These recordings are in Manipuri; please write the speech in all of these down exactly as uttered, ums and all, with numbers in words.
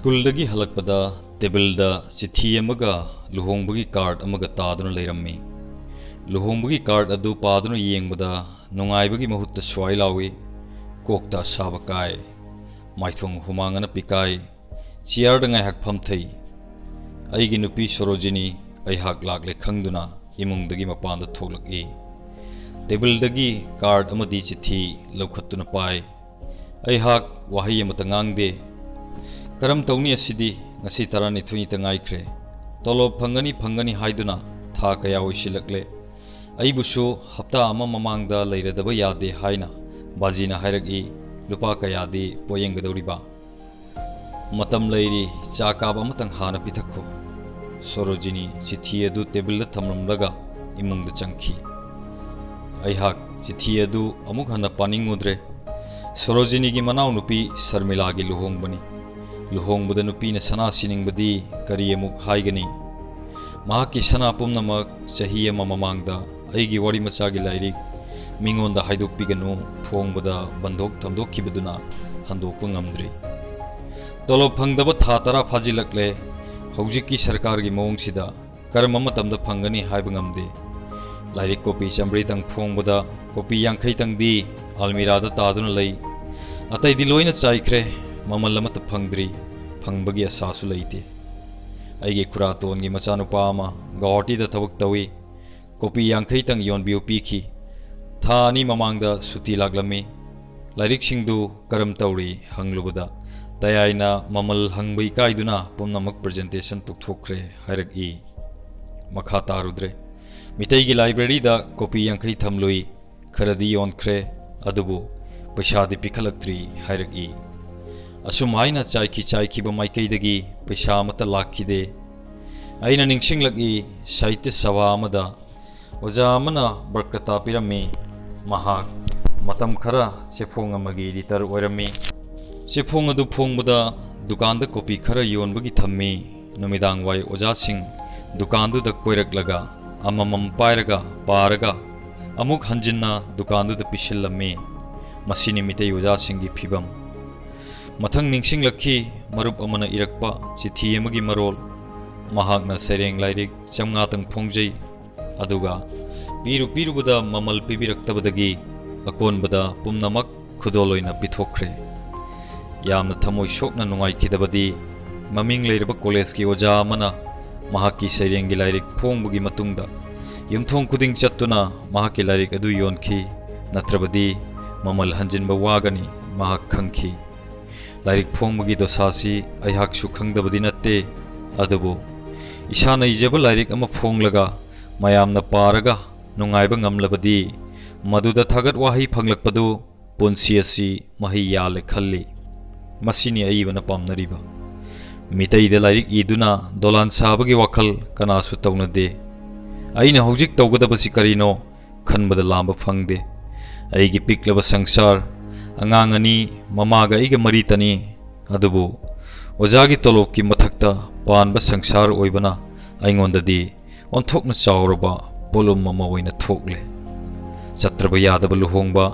ꯁ꯭ꯀꯨꯜꯗꯒꯤ ꯍꯜꯂꯛꯄꯗ ꯇꯦꯕꯜꯗ ꯆꯤꯊꯤ ꯑꯃꯒ ꯂꯨꯍꯣꯡꯕꯒꯤ ꯀꯥꯔꯗ ꯑꯃꯒ ꯇꯥꯗꯨꯅ ꯂꯩꯔꯝꯃꯤ꯫ ꯂꯨꯍꯣꯡꯕꯒꯤ ꯀꯥꯔꯗ ꯑꯗꯨ ꯄꯥꯗꯨꯅ ꯌꯦꯡꯕꯗ ꯅꯨꯡꯉꯥꯏꯕꯒꯤ ꯃꯍꯨꯠꯇ ꯁ꯭ꯋꯥꯏ ꯂꯥꯎꯏ꯫ ꯀꯣꯛꯇ ꯑꯁꯥꯕ ꯀꯥꯏ꯫ ꯃꯥꯏꯊꯣꯡ ꯍꯨꯃꯥꯡ ꯑꯅꯞꯄꯤ ꯀꯥꯏ꯫ ꯆꯤꯌꯥꯔꯗ ꯉꯥꯏꯍꯥꯛ ꯐꯝꯊꯩ꯫ ꯑꯩꯒꯤ ꯅꯨꯄꯤ ꯁꯣꯔꯣꯖꯤꯅꯤ ꯑꯩꯍꯥꯛ ꯂꯥꯛꯂꯦ ꯈꯪꯗꯨꯅ ꯏꯃꯨꯡꯗꯒꯤ ꯃꯄꯥꯟꯗ ꯊꯣꯛꯂꯛꯏ꯫ ꯇꯦꯕꯜꯗꯒꯤ ꯀꯥꯔꯗ ꯑꯃꯗꯤ ꯆꯤꯊꯤ ꯂꯧꯈꯠꯇꯨꯅ ꯄꯥꯏ꯫ ꯑꯩꯍꯥꯛ ꯋꯥꯍꯩ ꯑꯃꯠꯇ ꯉꯥꯡꯗꯦ꯫ ꯀꯔꯝ ꯇꯧꯅꯤ ꯑꯁꯤꯗꯤ? ꯉꯁꯤ ꯇꯔꯥꯅꯤꯊꯣꯏꯅꯤꯇ ꯉꯥꯏꯈ꯭ꯔꯦ꯫ ꯇꯣꯂꯣꯞ ꯐꯪꯒꯅꯤ ꯐꯪꯒꯅꯤ ꯍꯥꯏꯗꯨꯅ ꯊꯥ ꯀꯌꯥ ꯑꯣꯏꯁꯤꯜꯂꯛꯂꯦ꯫ ꯑꯩꯕꯨꯁꯨ ꯍꯞꯇꯥ ꯑꯃ ꯃꯃꯥꯡꯗ ꯂꯩꯔꯗꯕ ꯌꯥꯗꯦ ꯍꯥꯏꯅ ꯕꯥꯖꯤꯅ ꯍꯥꯏꯔꯛꯏ꯫ ꯂꯨꯄꯥ ꯀꯌꯥꯗꯤ ꯄꯣꯌꯦꯡꯒꯗꯧꯔꯤꯕ? ꯃꯇꯝ ꯂꯩꯔꯤ, ꯆꯥ ꯀꯥꯞ ꯑꯃꯇꯪ ꯍꯥꯟꯅ ꯄꯤꯊꯛꯈꯣ꯫ ꯁꯣꯔꯣꯖꯤꯅꯤ ꯆꯤꯊꯤ ꯑꯗꯨ ꯇꯦꯕꯜꯗ ꯊꯝꯂꯝꯂꯒ ꯏꯃꯨꯡꯗ ꯆꯪꯈꯤ꯫ ꯑꯩꯍꯥꯛ ꯆꯤꯊꯤ ꯑꯗꯨ ꯑꯃꯨꯛ ꯍꯟꯅ ꯄꯥꯅꯤꯡꯉꯨꯗ꯭ꯔꯦ꯫ ꯁꯣꯔꯣꯖꯤꯅꯤꯒꯤ ꯃꯅꯥꯎꯅꯨꯄꯤ ꯁꯔꯃꯤꯂꯥꯒꯤ ꯂꯨꯍꯣꯡꯕꯅꯤ꯫ ꯂꯨꯍꯣꯡꯕꯗ ꯅꯨꯄꯤꯅ ꯁꯅꯥ ꯁꯤꯅꯤꯡꯕꯗꯤ ꯀꯔꯤ ꯑꯃꯨꯛ ꯍꯥꯏꯒꯅꯤ? ꯃꯍꯥꯛꯀꯤ ꯁꯅꯥ ꯄꯨꯝꯅꯃꯛ ꯆꯍꯤ ꯑꯃ ꯃꯃꯥꯡꯗ ꯑꯩꯒꯤ ꯋꯥꯔꯤ ꯃꯆꯥꯒꯤ ꯂꯥꯏꯔꯤꯛ ꯃꯤꯉꯣꯟꯗ ꯍꯥꯏꯗꯣꯛꯄꯤꯒꯅꯨ ꯐꯣꯡꯕꯗ ꯕꯟꯗꯣꯛ ꯊꯝꯗꯣꯛꯈꯤꯕꯗꯨꯅ ꯍꯟꯗꯣꯛꯄ ꯉꯝꯗ꯭ꯔꯤ꯫ ꯇꯣꯂꯣꯞ ꯐꯪꯗꯕ ꯊꯥ ꯇꯔꯥ ꯐꯥꯖꯤꯜꯂꯛꯂꯦ꯫ ꯍꯧꯖꯤꯛꯀꯤ ꯁꯔꯀꯥꯔꯒꯤ ꯃꯑꯣꯡꯁꯤꯗ ꯀꯔꯝꯕ ꯃꯇꯝꯗ ꯐꯪꯒꯅꯤ ꯍꯥꯏꯕ ꯉꯝꯗꯦ꯫ ꯂꯥꯏꯔꯤꯛ ꯀꯣꯄꯤ ꯆꯥꯃꯔꯤꯇꯪ ꯐꯣꯡꯕꯗ ꯀꯣꯄꯤ ꯌꯥꯡꯈꯩꯇꯪꯗꯤ ꯑꯜꯃꯤꯔꯥꯗ ꯇꯥꯗꯨꯅ ꯂꯩ꯫ ꯑꯇꯩꯗꯤ ꯂꯣꯏꯅ ꯆꯥꯏꯈ꯭ꯔꯦ꯫ ꯃꯃꯜ ꯑꯃꯠꯇ ꯐꯪꯗ꯭ꯔꯤ꯫ ꯐꯪꯕꯒꯤ ꯑꯁꯥꯁꯨ ꯂꯩꯇꯦ꯫ ꯑꯩꯒꯤ ꯈꯨꯔꯥꯇꯣꯟꯒꯤ ꯃꯆꯥꯅꯨꯄꯥ ꯑꯃ ꯒꯧꯍꯥꯇꯤꯗ ꯊꯕꯛ ꯇꯧꯏ꯫ ꯀꯣꯄꯤ ꯌꯥꯡꯈꯩꯇꯪ ꯌꯣꯟꯕꯤꯌꯨ ꯄꯤꯈꯤ꯫ ꯊꯥ ꯑꯅꯤ ꯃꯃꯥꯡꯗ ꯁꯨꯇꯤ ꯂꯥꯛꯂꯝꯃꯤ꯫ ꯂꯥꯏꯔꯤꯛꯁꯤꯡꯗꯨ ꯀꯔꯝ ꯇꯧꯔꯤ ꯍꯪꯂꯨꯕꯗ, ꯇꯌꯥꯏꯅ ꯃꯃꯜ ꯍꯪꯕ ꯏꯀꯥꯏꯗꯨꯅ ꯄꯨꯝꯅꯃꯛ ꯄ꯭ꯔꯖꯦꯟꯇꯦꯁꯟ ꯇꯧꯊꯣꯛꯈ꯭ꯔꯦ ꯍꯥꯏꯔꯛꯏ꯫ ꯃꯈꯥ ꯇꯥꯔꯨꯗ꯭ꯔꯦ꯫ ꯃꯤꯇꯩꯒꯤ ꯂꯥꯏꯕ꯭ꯔꯦꯔꯤꯗ ꯀꯣꯄꯤ ꯌꯥꯡꯈꯩ ꯊꯝꯂꯨꯏ꯫ ꯈꯔꯗꯤ ꯌꯣꯟꯈ꯭ꯔꯦ, ꯑꯗꯨꯕꯨ ꯄꯩꯁꯥꯗꯤ ꯄꯤꯈꯠꯂꯛꯇ꯭ꯔꯤ ꯍꯥꯏꯔꯛꯏ꯫ ꯑꯁꯨꯝ ꯍꯥꯏꯅ ꯆꯥꯏꯈꯤ ꯆꯥꯏꯈꯤꯕ ꯃꯥꯏꯀꯩꯗꯒꯤ ꯄꯩꯁꯥ ꯑꯃꯠꯇ ꯂꯥꯛꯈꯤꯗꯦ꯫ ꯑꯩꯅ ꯅꯤꯡꯁꯤꯡꯂꯛꯏ, ꯁꯥꯍꯤꯇ꯭ꯌ ꯁꯚꯥ ꯑꯃꯗ ꯑꯣꯖꯥ ꯑꯃꯅ ꯕꯔꯀꯇꯥ ꯄꯤꯔꯝꯃꯤ꯫ ꯃꯍꯥꯛ ꯃꯇꯝ ꯈꯔ ꯆꯦꯐꯣꯡ ꯑꯃꯒꯤ ꯏꯗꯤꯇꯔ ꯑꯣꯏꯔꯝꯃꯤ꯫ ꯆꯦꯐꯣꯡ ꯑꯗꯨ ꯐꯣꯡꯕꯗ ꯗꯨꯀꯥꯟꯗ ꯀꯣꯄꯤ ꯈꯔ ꯌꯣꯟꯕꯒꯤ ꯊꯝꯃꯤ꯫ ꯅꯨꯃꯤꯗꯥꯡꯋꯥꯏ ꯑꯣꯖꯥꯁꯤꯡ ꯗꯨꯀꯥꯟꯗꯨꯗ ꯀꯣꯏꯔꯛꯂꯒ ꯑꯃꯃꯝ ꯄꯥꯏꯔꯒ ꯄꯥꯔꯒ ꯑꯃꯨꯛ ꯍꯟꯖꯤꯟꯅ ꯗꯨꯀꯥꯟꯗꯨꯗ ꯄꯤꯁꯤꯜꯂꯝꯃꯤ꯫ ꯃꯁꯤꯅꯤ ꯃꯤꯇꯩ ꯑꯣꯖꯥꯁꯤꯡꯒꯤ ꯐꯤꯕꯝ꯫ ꯃꯊꯪ ꯅꯤꯡꯁꯤꯡꯂꯛꯈꯤ ꯃꯔꯨꯞ ꯑꯃꯅ ꯏꯔꯛꯄ ꯆꯤꯊꯤ ꯑꯃꯒꯤ ꯃꯔꯣꯜ꯫ ꯃꯍꯥꯛꯅ ꯁꯩꯔꯦꯡ ꯂꯥꯏꯔꯤꯛ ꯆꯥꯝꯃꯉꯥꯇꯪ ꯐꯣꯡꯖꯩ, ꯑꯗꯨꯒ ꯄꯤꯔꯨ ꯄꯤꯔꯨꯕꯗ ꯃꯃꯜ ꯄꯤꯕꯤꯔꯛꯇꯕꯗꯒꯤ ꯑꯀꯣꯟꯕꯗ ꯄꯨꯝꯅꯃꯛ ꯈꯨꯗꯣꯜ ꯑꯣꯏꯅ ꯄꯤꯊꯣꯛꯈ꯭ꯔꯦ꯫ ꯌꯥꯝꯅ ꯊꯃꯣꯏ ꯁꯣꯛꯅ ꯅꯨꯡꯉꯥꯏꯈꯤꯗꯕꯗꯤ ꯃꯃꯤꯡ ꯂꯩꯔꯕ ꯀꯣꯂꯦꯖꯀꯤ ꯑꯣꯖꯥ ꯑꯃꯅ ꯃꯍꯥꯛꯀꯤ ꯁꯩꯔꯦꯡꯒꯤ ꯂꯥꯏꯔꯤꯛ ꯐꯣꯡꯕꯒꯤ ꯃꯇꯨꯡꯗ ꯌꯨꯝꯊꯣꯡ ꯈꯨꯗꯤꯡ ꯆꯠꯇꯨꯅ ꯃꯍꯥꯛꯀꯤ ꯂꯥꯏꯔꯤꯛ ꯑꯗꯨ ꯌꯣꯟꯈꯤ, ꯅꯠꯇ꯭ꯔꯕꯗꯤ ꯃꯃꯜ ꯍꯟꯖꯤꯟꯕ ꯋꯥꯒꯅꯤ ꯃꯍꯥꯛ ꯈꯪꯈꯤ꯫ ꯂꯥꯏꯔꯤꯛ ꯐꯣꯡꯕꯒꯤ ꯗꯣꯁꯥꯁꯤ ꯑꯩꯍꯥꯛꯁꯨ ꯈꯪꯗꯕꯗꯤ ꯅꯠꯇꯦ, ꯑꯗꯨꯕꯨ ꯏꯁꯥꯅ ꯏꯖꯕ ꯂꯥꯏꯔꯤꯛ ꯑꯃ ꯐꯣꯡꯂꯒ ꯃꯌꯥꯝꯅ ꯄꯥꯔꯒ ꯅꯨꯡꯉꯥꯏꯕ ꯉꯝꯂꯕꯗꯤ ꯃꯗꯨꯗ ꯊꯥꯒꯠ ꯋꯥꯍꯩ ꯐꯪꯂꯛꯄꯗꯨ ꯄꯨꯟꯁꯤ ꯑꯁꯤ ꯃꯍꯩ ꯌꯥꯜꯂꯦ ꯈꯜꯂꯤ꯫ ꯃꯁꯤꯅꯤ ꯑꯏꯕꯅ ꯄꯥꯝꯅꯔꯤꯕ꯫ ꯃꯤꯇꯩꯗ ꯂꯥꯏꯔꯤꯛ ꯏꯗꯨꯅ ꯗꯣꯂꯥꯟ ꯁꯥꯕꯒꯤ ꯋꯥꯈꯜ ꯀꯅꯥꯁꯨ ꯇꯧꯅꯗꯦ꯫ ꯑꯩꯅ ꯍꯧꯖꯤꯛ ꯇꯧꯒꯗꯕꯁꯤ ꯀꯔꯤꯅꯣ ꯈꯟꯕꯗ ꯂꯥꯝꯕ ꯐꯪꯗꯦ꯫ ꯑꯩꯒꯤ ꯄꯤꯛꯂꯕ ꯁꯪꯁꯥꯔ, ꯑꯉꯥꯡ ꯑꯅꯤ, ꯃꯃꯥꯒ ꯑꯩꯒ ꯃꯔꯤꯇꯅꯤ꯫ ꯑꯗꯨꯕꯨ ꯑꯣꯖꯥꯒꯤ ꯇꯣꯂꯣꯞꯀꯤ ꯃꯊꯛꯇ ꯄꯥꯟꯕ ꯁꯪꯁꯥꯔ ꯑꯣꯏꯕꯅ ꯑꯩꯉꯣꯟꯗꯗꯤ ꯑꯣꯟꯊꯣꯛꯅ ꯆꯥꯎꯔꯕ ꯄꯣꯠꯂꯨꯝ ꯑꯃ ꯑꯣꯏꯅ ꯊꯣꯛꯂꯦ꯫ ꯆꯠꯇ꯭ꯔꯕ ꯌꯥꯗꯕ ꯂꯨꯍꯣꯡꯕ,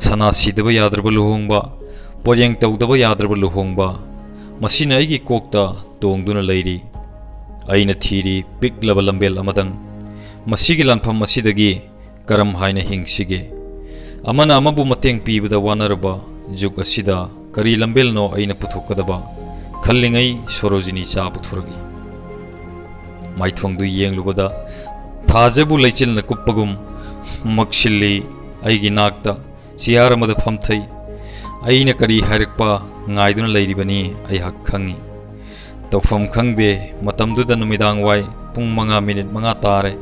ꯁꯅꯥ ꯁꯤꯗꯕ ꯌꯥꯗ꯭ꯔꯕ ꯂꯨꯍꯣꯡꯕ, ꯄꯣꯠꯌꯦꯡ ꯇꯧꯗꯕ ꯌꯥꯗ꯭ꯔꯕ ꯂꯨꯍꯣꯡꯕ, ꯃꯁꯤꯅ ꯑꯩꯒꯤ ꯀꯣꯛꯇ ꯇꯣꯡꯗꯨꯅ ꯂꯩꯔꯤ꯫ ꯑꯩꯅ ꯊꯤꯔꯤ ꯄꯤꯛꯂꯕ ꯂꯝꯕꯦꯜ ꯑꯃꯗꯪ꯫ ꯃꯁꯤꯒꯤ ꯂꯥꯟꯐꯝ ꯑꯁꯤꯗꯒꯤ ꯀꯔꯝ ꯍꯥꯏꯅ ꯍꯤꯡꯁꯤꯒꯦ? ꯑꯃꯅ ꯑꯃꯕꯨ ꯃꯇꯦꯡ ꯄꯤꯕꯗ ꯋꯥꯅꯔꯕ ꯖꯨꯒ ꯑꯁꯤꯗ ꯀꯔꯤ ꯂꯝꯕꯦꯜꯅꯣ ꯑꯩꯅ ꯄꯨꯊꯣꯛꯀꯗꯕ? ꯈꯜꯂꯤꯉꯩ ꯁꯣꯔꯣꯖꯤꯅꯤ ꯆꯥ ꯄꯨꯊꯣꯔꯛꯏ꯫ ꯃꯥꯏꯊꯣꯡꯗꯨ ꯌꯦꯡꯂꯨꯕꯗ ꯊꯥꯖꯕꯨ ꯂꯩꯆꯤꯜꯅ ꯀꯨꯞꯄꯒꯨꯝ ꯃꯛꯁꯤꯜꯂꯤ꯫ ꯑꯩꯒꯤ ꯅꯥꯛꯇ ꯆꯤꯌꯥꯔ ꯑꯃꯗ ꯐꯝꯊꯩ꯫ ꯑꯩꯅ ꯀꯔꯤ ꯍꯥꯏꯔꯛꯄ ꯉꯥꯏꯗꯨꯅ ꯂꯩꯔꯤꯕꯅꯤ ꯑꯩꯍꯥꯛ ꯈꯪꯏ꯫ ꯇꯧꯐꯝ ꯈꯪꯗꯦ꯫ ꯃꯇꯝꯗꯨꯗ ꯅꯨꯃꯤꯗꯥꯡ ꯋꯥꯏ ꯄꯨꯡ ꯃꯉꯥ ꯃꯤꯅꯤꯠ ꯃꯉꯥ ꯇꯥꯔꯦ꯫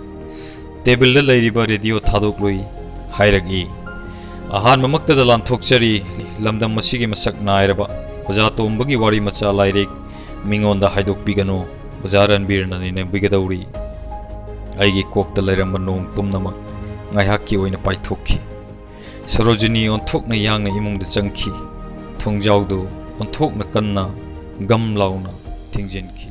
ꯇꯦꯕꯜꯗ ꯂꯩꯔꯤꯕ ꯔꯦꯗꯤꯑꯣ ꯊꯥꯗꯣꯛꯂꯨꯏ꯫ ꯍꯥꯏꯔꯛꯏ, "ꯑꯍꯥꯟꯕꯃꯛꯇꯗ ꯂꯥꯟꯊꯣꯛꯆꯔꯤ, ꯂꯝꯗꯝ ꯑꯁꯤꯒꯤ ꯃꯁꯛ ꯅꯥꯏꯔꯕ ꯑꯣꯖꯥ ꯇꯣꯝꯕꯒꯤ ꯋꯥꯔꯤ ꯃꯆꯥ ꯂꯥꯏꯔꯤꯛ ꯃꯤꯉꯣꯟꯗ ꯍꯥꯏꯗꯣꯛꯄꯤꯒꯅꯨ, ꯑꯣꯖꯥ ꯔꯟꯕꯤꯔꯅ ꯅꯩꯅꯕꯤꯒꯗꯧꯔꯤ"꯫ ꯑꯩꯒꯤ ꯀꯣꯛꯇ ꯂꯩꯔꯝꯕ ꯅꯣꯡ ꯄꯨꯝꯅꯃꯛ ꯉꯥꯏꯍꯥꯛꯀꯤ ꯑꯣꯏꯅ ꯄꯥꯏꯊꯣꯛꯈꯤ꯫ ꯁꯣꯔꯣꯖꯤꯅꯤ ꯑꯣꯟꯊꯣꯛꯅ ꯌꯥꯡꯅ ꯏꯃꯨꯡꯗ ꯆꯪꯈꯤ꯫ ꯊꯣꯡꯖꯥꯎꯗꯨ ꯑꯣꯟꯊꯣꯛꯅ ꯀꯟꯅ ꯒꯝ ꯂꯥꯎꯅ ꯊꯤꯡꯖꯤꯟꯈꯤ꯫